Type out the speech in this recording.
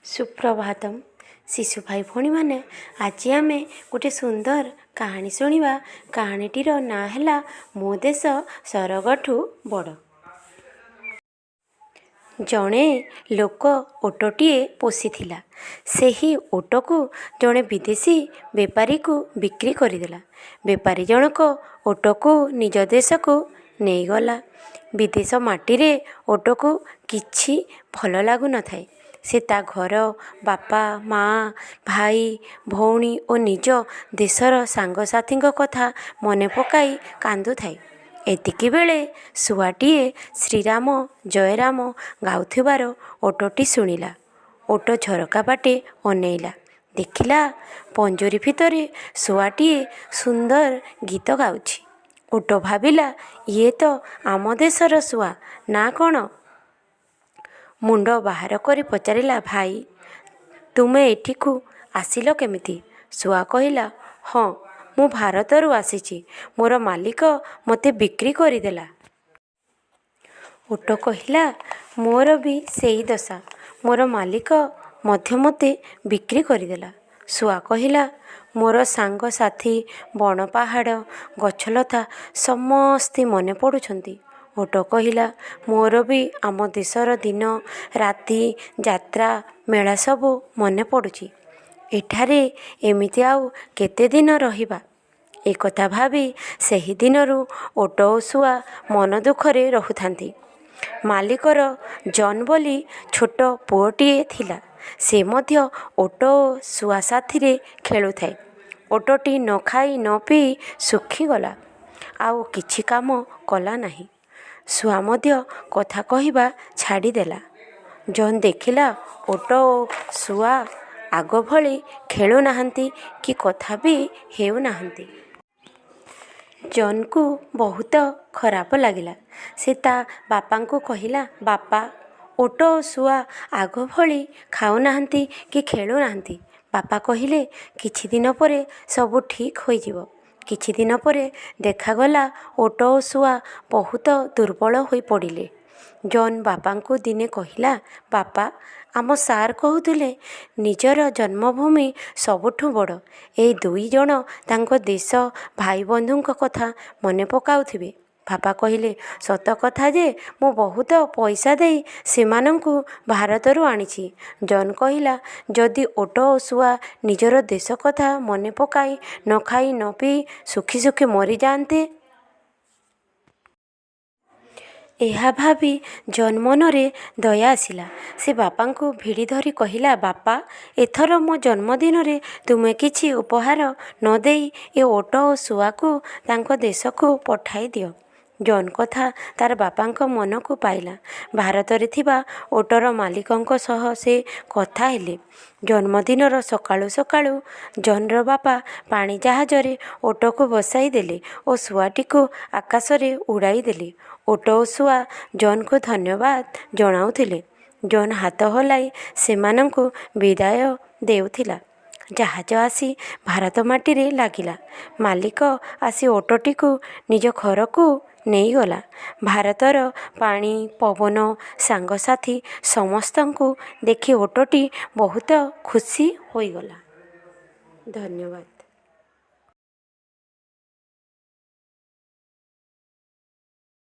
ସୁପ୍ରଭାତମ୍ ଶିଶୁ ଭାଇ ଭଉଣୀମାନେ। ଆଜି ଆମେ ଗୋଟେ ସୁନ୍ଦର କାହାଣୀ ଶୁଣିବା। କାହାଣୀଟିର ନାଁ ହେଲା ମୋ ଦେଶ ସରଗଠୁ ବଡ଼। ଜଣେ ଲୋକ ଓଟଟିଏ ପୋଷିଥିଲା। ସେହି ଓଟକୁ ଜଣେ ବିଦେଶୀ ବେପାରୀକୁ ବିକ୍ରି କରିଦେଲା। ବେପାରୀ ଜଣକ ଓଟକୁ ନିଜ ଦେଶକୁ ନେଇଗଲା। ବିଦେଶ ମାଟିରେ ଓଟକୁ କିଛି ଭଲ ଲାଗୁନଥାଏ। ସେ ତା ଘର, ବାପା, ମା', ଭାଇ, ଭଉଣୀ ଓ ନିଜ ଦେଶର ସାଙ୍ଗସାଥୀଙ୍କ କଥା ମନେ ପକାଇ କାନ୍ଦୁଥାଏ। ଏତିକିବେଳେ ଶୁଆଟିଏ ଶ୍ରୀରାମ ଜୟରାମ ଗାଉଥିବାର ଓଟଟି ଶୁଣିଲା। ଓଟ ଝରକା ବାଟେ ଅନେଇଲା। ଦେଖିଲା, ପଞ୍ଜୁରୀ ଭିତରେ ଶୁଆଟିଏ ସୁନ୍ଦର ଗୀତ ଗାଉଛି। ଓଟ ଭାବିଲା, ଇଏ ତ ଆମ ଦେଶର ଶୁଆ ନା କ'ଣ? ମୁଣ୍ଡ ବାହାର କରି ପଚାରିଲା, ଭାଇ, ତୁମେ ଏଠିକୁ ଆସିଲ କେମିତି? ଶୁଆ କହିଲା, ହଁ, ମୁଁ ଭାରତରୁ ଆସିଛି। ମୋର ମାଲିକ ମୋତେ ବିକ୍ରି କରିଦେଲା। ଓଟ କହିଲା, ମୋର ବି ସେଇ ଦଶା। ମୋର ମାଲିକ ମଧ୍ୟ ମୋତେ ବିକ୍ରି କରିଦେଲା। ଶୁଆ କହିଲା, ମୋର ସାଙ୍ଗସାଥୀ, ବଣ ପାହାଡ଼, ଗଛଲତା ସମସ୍ତେ ମନେ ପଡ଼ୁଛନ୍ତି। ଓଟ କହିଲା, ମୋର ବି ଆମ ଦେଶର ଦିନ, ରାତି, ଯାତ୍ରା, ମେଳା ସବୁ ମନେ ପଡ଼ୁଛି। ଏଠାରେ ଏମିତି ଆଉ କେତେଦିନ ରହିବା? ଏକଥା ଭାବି ସେହିଦିନରୁ ଓଟ ଓ ଶୁଆ ମନ ଦୁଃଖରେ ରହୁଥାନ୍ତି। ମାଲିକର ଜନ୍ ବୋଲି ଛୋଟ ପୁଅଟିଏ ଥିଲା। ସେ ମଧ୍ୟ ଓଟ ଓ ଶୁଆ ସାଥିରେ ଖେଳୁଥାଏ। ଓଟଟି ନ ଖାଇ ନ ପିଇ ଶୁଖିଗଲା। ଆଉ କିଛି କାମ କଲା ନାହିଁ। ଶୁଆ ମଧ୍ୟ କଥା କହିବା ଛାଡ଼ିଦେଲା। ଜନ୍ ଦେଖିଲା, ଓଟ ଓ ଶୁଆ ଆଗ ଭଳି ଖେଳୁନାହାନ୍ତି କି କଥା ବି ହେଉନାହାନ୍ତି। ଜନ୍କୁ ବହୁତ ଖରାପ ଲାଗିଲା। ସେ ତା ବାପାଙ୍କୁ କହିଲା, ବାପା, ଓଟ ଓ ଶୁଆ ଆଗ ଭଳି ଖାଉନାହାନ୍ତି କି ଖେଳୁନାହାନ୍ତି। ବାପା କହିଲେ, କିଛିଦିନ ପରେ ସବୁ ଠିକ୍ ହୋଇଯିବ। କିଛିଦିନ ପରେ ଦେଖାଗଲା, ଓଟ ଓ ଶୁଆ ବହୁତ ଦୁର୍ବଳ ହୋଇପଡ଼ିଲେ। ଜନ୍ ବାପାଙ୍କୁ ଦିନେ କହିଲା, ବାପା, ଆମ ସାର୍ କହୁଥିଲେ, ନିଜର ଜନ୍ମଭୂମି ସବୁଠୁ ବଡ଼। ଏଇ ଦୁଇଜଣ ତାଙ୍କ ଦେଶ, ଭାଇବନ୍ଧୁଙ୍କ କଥା ମନେ ପକାଉଥିବେ। ବାପା କହିଲେ, ସତ କଥା ଯେ, ମୁଁ ବହୁତ ପଇସା ଦେଇ ସେମାନଙ୍କୁ ଭାରତରୁ ଆଣିଛି। ଜନ୍ କହିଲା, ଯଦି ଓଟ ଓ ଶୁଆ ନିଜର ଦେଶ କଥା ମନେ ପକାଇ ନ ଖାଇ ନ ପିଇ ଶୁଖି ଶୁଖି ମରିଯାଆନ୍ତେ? ଏହା ଭାବି ଜନ୍ ମନରେ ଦୟା ଆସିଲା। ସେ ବାପାଙ୍କୁ ଭିଡ଼ି ଧରି କହିଲା, ବାପା, ଏଥର ମୋ ଜନ୍ମଦିନରେ ତୁମେ କିଛି ଉପହାର ନ ଦେଇ ଏ ଓଟ ଓ ଶୁଆକୁ ତାଙ୍କ ଦେଶକୁ ପଠାଇ ଦିଅ। ଜନ୍ କଥା ତାର ବାପାଙ୍କ ମନକୁ ପାଇଲା। ଭାରତରେ ଥିବା ଓଟର ମାଲିକଙ୍କ ସହ ସେ କଥା ହେଲେ। ଜନ୍ମଦିନର ସକାଳୁ ସକାଳୁ ଜନ୍ର ବାପା ପାଣି ଜାହାଜରେ ଓଟକୁ ବସାଇ ଦେଲେ ଓ ଶୁଆଟିକୁ ଆକାଶରେ ଉଡ଼ାଇ ଦେଲେ। ଓଟ ଓ ଶୁଆ ଜନ୍କୁ ଧନ୍ୟବାଦ ଜଣାଉଥିଲେ। ଜନ୍ ହାତ ହଲାଇ ସେମାନଙ୍କୁ ବିଦାୟ ଦେଉଥିଲା। ଜାହାଜ ଆସି ଭାରତ ମାଟିରେ ଲାଗିଲା। ମାଲିକ ଆସି ଓଟଟିକୁ ନିଜ ଘରକୁ ନେଇଗଲା। ଭାରତର ପାଣି, ପବନ, ସାଙ୍ଗସାଥୀ ସମସ୍ତଙ୍କୁ ଦେଖି ଓଟଟି ବହୁତ ଖୁସି ହୋଇଗଲା। ଧନ୍ୟବାଦ।